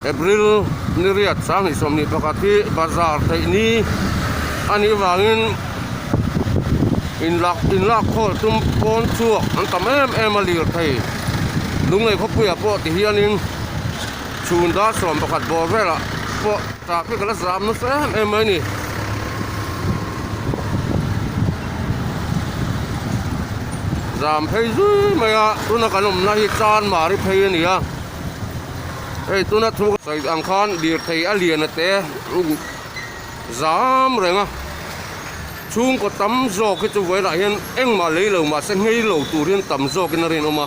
April ni riat 2021 hi bazar theih ni a nih vangin inlak inlak khawl tum pawn chhuak an tam em em a lirthei Lunglei khawpuiah pawh ti hianin chhun dar 11 bawr velah pawh traffic a la zam nasa em em mai a ni. Zam phei zui mai a tuna kan awmna hi Chanmari phei a ni a. Hei tuna thu ka sawi ang khan lirthei a lian a te zam reng a, chhungkaw tam zawk hi chu vawilah hian engmah lei lo mahse nghei lo tur hian tam zawkin a rinawm a.